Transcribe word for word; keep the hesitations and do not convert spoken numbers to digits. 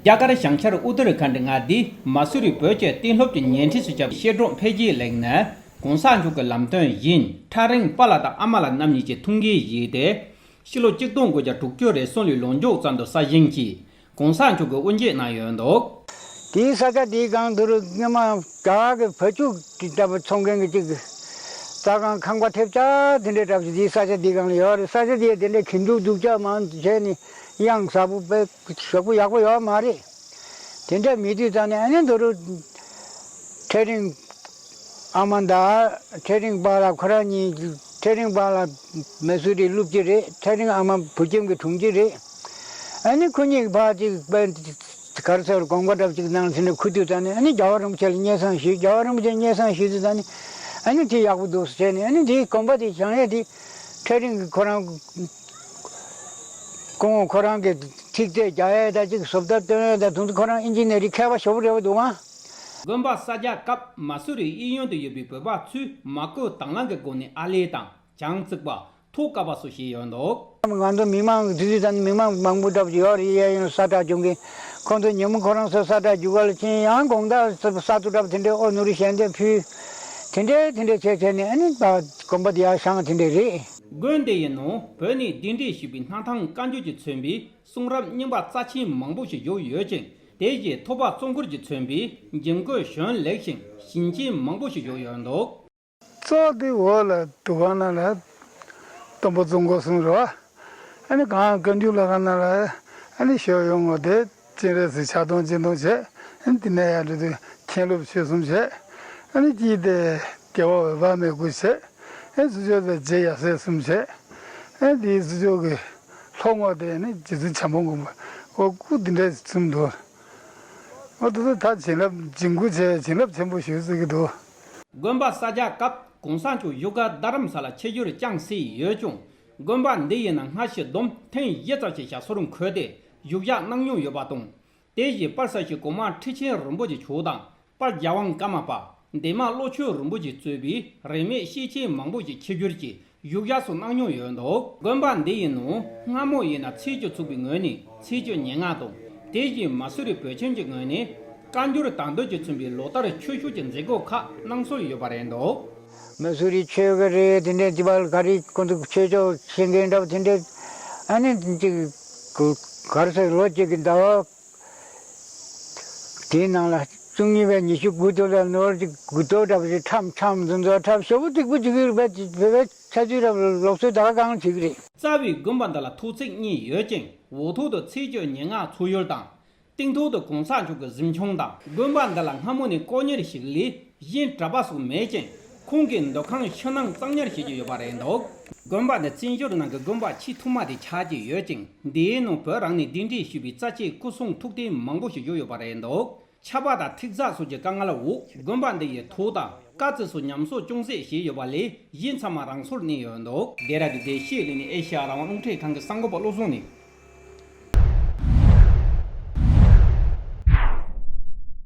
རྒྱ་གར་བྱང་ཤར་ཨུ་ཏར་ཁཱན་ཌི་མངའ་སྡེའི་མ་སུ་རི་བོད་ཀྱི་གཏན་སློབ་ཀྱི་ཉེ་འཁྲིས་སུ་ཁྱབ་པའི་བཤད་སྒྲུང་འཕེལ་རྒྱས་གླིང་ནི་གོང་ས་མཆོག་གི་ལམ་སྟོན་བཞིན་ཁྲ་རིང་པཱ་ལགས་དང་ཨ་མ་ལགས་རྣམ་གཉིས་ཀྱི་ཐུགས་འགན་བཞེས་ཏེ། ཕྱི་ལོ་ཆིག་སྟོང་དགུ་བརྒྱ་དྲུག་ཅུ་རེ་གསུམ་ལོའི་ལོ་མཇུག་ཙམ་དུ་གསར་བཞེངས་ཀྱིས་གོང་ས་མཆོག་གིས་དབུ་འབྱེད་གནང་ཡོད་འདུག། དེའི་ས་ཆ་དེའི་སྒང་དུ་རུ་སྔོན་མ་རྒྱ་གར་གྱི་བོད་ཕྲུག་གི་ལྟ་བུ་ཚོང་མཁན་གྱི་ཅིག་རྩྭ་ཁང་ཁང་པ་ཐེབས་ཆག་དེ་འདྲའི་གྲབས་ཀྱི་དེའི་ས་ཆ་དེའི་སྒང་ལ་ཡོད་རེད། ས་ཆ་དེ་དེ་འདྲའི་གྱེན་འཇུག་རྒྱུག་ཆག་མང་བྱས་ནས་གཡང་ཟབ་པོ་དཔེ་ཞོག་པོ་ཡག་པོ་ཡོད་མ་རེད། དེ་འདྲ་མེད་དུས་ཙང་ནས་ཨ་ནི་མདོ་རུ་ཁྲ་རིང་ཨ་མ་དང་ཁྲ་རིང་པཱ་ལགས་ཁོ་རང་གཉིས། ཁྲ་རིང་པཱ་ལགས་མེ་སུ་རིའི་སློབ་སྤྱི་རེད། ཁྲ་རིང་ཨ་མ་བོད་ཁྱིམ་གྱི་དྲུང་ཆེ་རེད། ཨ་ནི་ཁོ་གཉིས་ཕར་ཅིག་དཔེ་ག་རེ་ཟེར་དགོངས་པ་འདྲ་ཅིག་གནང་ཟིན་ནས་ཁུ་དུས་ཙང་ནས་ཨ་ནི་རྒྱལ་བ་རིན་པོ་ཆེ་ལ་སྙན་སེང་ཞུས། རྒྱལ་བ་རིན་པོ་ཆེ་སྙན་སེང་ཞུས་དུས་ཙང་ནས་ཨ་ནི་དེ་ཡག་པོ་འདུག་ཟེར་ནས། ཨ་ནི་དེའི་དགོན་པ་དེ་བཞེངས་ཡས་དེ་ཁྲ་རིང་གི་ཁོ་རང་སྐུ་ངོ་ཁོ་རང་གི་ཐིག་ཚད་རྒྱག་ཡས་དང་ཅིག་བཟོ་ལྟ་སྟོན་ཡས་དང་དེ་ཚོ་ཁོ་རང་ཨིན་ཇི་ནེ་རིང་མཁས་པ་ཞེ་པོ་རེད་པ་འདུག་ཨང་། དགོན་པ་གསར་རྒྱག་སྐབས་མ་སུ་རི་གཡས་གཡོན་དུ་ཡོད་པའི་བོད་པ་ཚོས་མ་བསྐོས་དང་བླངས་ཀྱི་སྒོ་ནས་ཨར་ལས་དང་། གྱང་བརྩིགས་པ། ཐོག་བཀབ་པ་སོགས་བྱས་ཡོད་འདུག། ང་ཚོ་མི་མང་གི་དུས་ཚོད་དང་མི་མང་མང་པོ་འདྲ་པོ་ཡོད་རེད། གཡས་གཡོན་ས་བསྒྲགས་བྱུང་གིན་ཁོང་ཚོ་ཉིན་མོ་ཁོ་རང་ཚོ་ས་བསྒྲགས་རྒྱུག་ག་ལ་ཕྱིན། ཡང་དགོང་དག་ས་བསྒྲགས་འདྲ་པོ་དེ་འདྲའི་ཨོ་ནུ་རི་ཞལ་འདེབས་ཕུལ། དེ་འདྲའི་དེ་འདྲའི་བྱས་བྱས་ནས་ཨ་ནི་ད་དགོན་པ་དེ་ཡར་བཞེངས་དེ་འདྲའི་རེད། དགོན་དེ་ཡི་ནང་བོད་ནས་གདན་འདྲེན་ཞུས་པའི་སྣར་ཐང་བཀའ་འགྱུར་གྱིས་མཚོན་པའི་གསུང་རབ་རྙིང་པ་རྩ་ཆེན་མང་པོ་ཞིག་བཞུགས་ཡོད་ཅིང་། དེ་བཞིན་ཐོས་པ་གཙོ་འཁོར་གྱིས་མཚོན་པའི་འཇིམ་བཀོད་གཞུང་ལེགས་ཤིང་ཞིང་ཆེན་མང་པོ་ཞིག་བཞུགས་ཡོད་འདུག། རྩ་དེ་འོག་ལ་འདུ་ཁང་ནང་ལ་སྟོན་པ་གཙོ་འཁོར་གསུམ་རེད་བ། ཨ་ནི་གང་བཀའ་འགྱུར་ལྷ་ཁང་ནང་ལ་ཨ་ནི་ཞོལ་ཡོང་ངོ་དེ་སྤྱན་རས་གཟིགས་ཕྱག་སྟོང་སྤྱན་སྟོང་བྱས། ཨ་ནི་དེ་ནས་ཡར་འགྲོ་དུས་མཁན་སློབ་ཆོས་གསུམ་བྱས། ཨ་ནི་དཀྱིལ་དེ་རྒྱལ་བ་འོད་དཔག་མེད་སྐུ་བྱས། ཨ་ནི་ཚུར་ཕྱོགས་དེ་རྗེ་ཡབ་སྲས་གསུམ་བྱས། ཨ་ནི་དེའི་ཚུར་ཕྱོགས་ཀྱི་ལྷོ་ངོས་དེ་ནི་རྗེ་བཙུན་བྱམས་པ་མགོན་པོ། འོ་སྐུ་འདི་འདྲ་གསུམ་འདུག། འོ་དེ་ཚོ་ད་བྱིན་རླབས་འཇིམ་སྐུ་བྱས་བྱིན་རླབས་ཆེན་པོ་ཞུ་སྲིད་ཀྱི་འདུག། དགོན་པ་གསར་རྒྱག་སྐབས་གོང་ས་མཆོག་བཞུགས་སྒར་རྡ་རམ་ས་ལ་ཆིབས་བསྒྱུར་བསྐྱངས་སྲིད་ཡོད་ཀྱང་། དགོན་པ་འདི་ཡི་ནང་སྔ་ཕྱི་བསྡོམས་ཐེངས་བཞི་ཙམ་ཞིག་ཞབས་སོར་འཁོད་དེ་བཞུགས་ཞག་གནང་མྱོང་ཡོད་པ་དང་། དེ་བཞིན་པར་ས་ཞིག་གོང་མ་ཁྲི་ཆེན་རིན་པོ་ཆེ་མཆོག་དང་། པར་རྒྱལ་དབང་ཀརྨ་པ། འདན་མ་བློ་ཆོས་རིན་པོ་ཆེས་གཙོས་པའི་རིས་མེད་སྐྱེས་ཆེན་མང་པོ་ཞིག་ཆིབས་བསྒྱུར་གྱིས་བཞུགས་ཞག་སོགས་གནང་མྱོང་ཡོད་འདུག། དགོན་པ་འདི་ཡི་ནང་སྔ་མོ་ཡིན་ན་ཚེས་བཅུ་ཚུགས་པའི་ངོས་ནས་ཚེས་བཅུ་ཉེར་ལྔ་དང་། དེ་བཞིན་མ་སུ་རི་བོད་ཁྱིམ་གྱི་ངོས་ནས་བཀའ་འགྱུར་དང་འདོན་གྱིས་མཚོན་པའི་ལོ་ལྟར་ཆོས་ཕྱོགས་ཀྱི་མཛད་སྒོ་ཁག་གནང་སྲོལ་ཡོད་པ་རེད་འདུག། མ་སུ་རི་ཆོས་ཀ་རེད། དེ་འདྲའི་དེ་བར་ག་རེ་ཁོང་ཚོ་ཆོས་ཕྱོགས་བཤད་མཁན་འདྲ་པོ་དེ་འདྲའི་ཨ་ནི་ཅིག་ག་རེ་ཟེར་ལོ་གཅིག་གི་ཟླ་བ། དེའི་ནང་ལ་བཅུ་གཉིས་པའི་ཉི་ཤུ་དགུ་ཐོག་ལ་ནོར་གྱི་དགུ་ཐོག་འདྲ་པོ་ཞིག་ཁྲམ་ཁྲམ་འཛིན་ཚོ་ཁྲམ་ཞེ་པོ་སྡུག་པོ་བྱེད་ཀྱི་རེད་པས། བོད་པའི་ཆ་རྒྱུས་ར་ལོག་སྲོལ་ད་ག་གང་བྱེད་ཀྱི་རེད། རྩ་བའི་དགོན་པ་འདི་ལ་ཐོག་བརྩེགས་གཉིས་ཡོད་ཅིང་། འོག་ཐོག་ཏུ་ཚེས་བཅུ་ཉེར་ལྔ་ཚོགས་ཡུལ་དང་། སྟེང་ཐོག་ཏུ་གོང་ས་མཆོག་གི་གཟིམ་ཆུང་དང་། དགོན་པ་འདི་ལ་སྔ་མོ་ནས་དཀོན་གཉེར་ཞིག་ལས་གཞན་གྲྭ་པ་སོགས་མེད་ཅིང་། ཁོང་གིས་འདུ་ཁང་ཕྱི་ནང་གཙང་གཉེར་བྱེད་ཀྱི་ཡོད་པ་རེད་འདུག། དགོན་པ་འདི་བཙན་བྱོལ་ནང་གི་དགོན་པ་ཆེས་ཐོག་མ་དེ་ཆགས་ཀྱི་ཡོད་ཅིང་། འདིའི་ནང་བོད་རང་ནས་གདན་འདྲེན་ཞུས་པའི་རྩ་ཆེའི་སྐུ་གསུང་ཐུགས་རྟེན་མང་པོ་ཞིག་བཞུགས་ཡོད་པ་རེད་འདུག། ཆར་པ་དང་ཐིག་ཚགས་སོགས་ཀྱི་དཀའ་ངལ་འོག་དགོན་པ་འདི་ཡི་ཐོག་དང་དཀའ་ཚེགས་སོགས་ཉམས་གསོ་ཅུང་ཟད་བྱས་ཡོད་པ་ལས་གཞན་ཚང་མ་རང་སོར་གནས་ཡོད་འདུག། སྡེ་ར་གི་བདེ་སྐྱིད་གླིང་ནས་ཨེ་ཤ་ཡ་རང་དབང་རླུང་འཕྲིན་ཁང་གི་གསར་འགོད་པ་བློ་བཟང་ནས།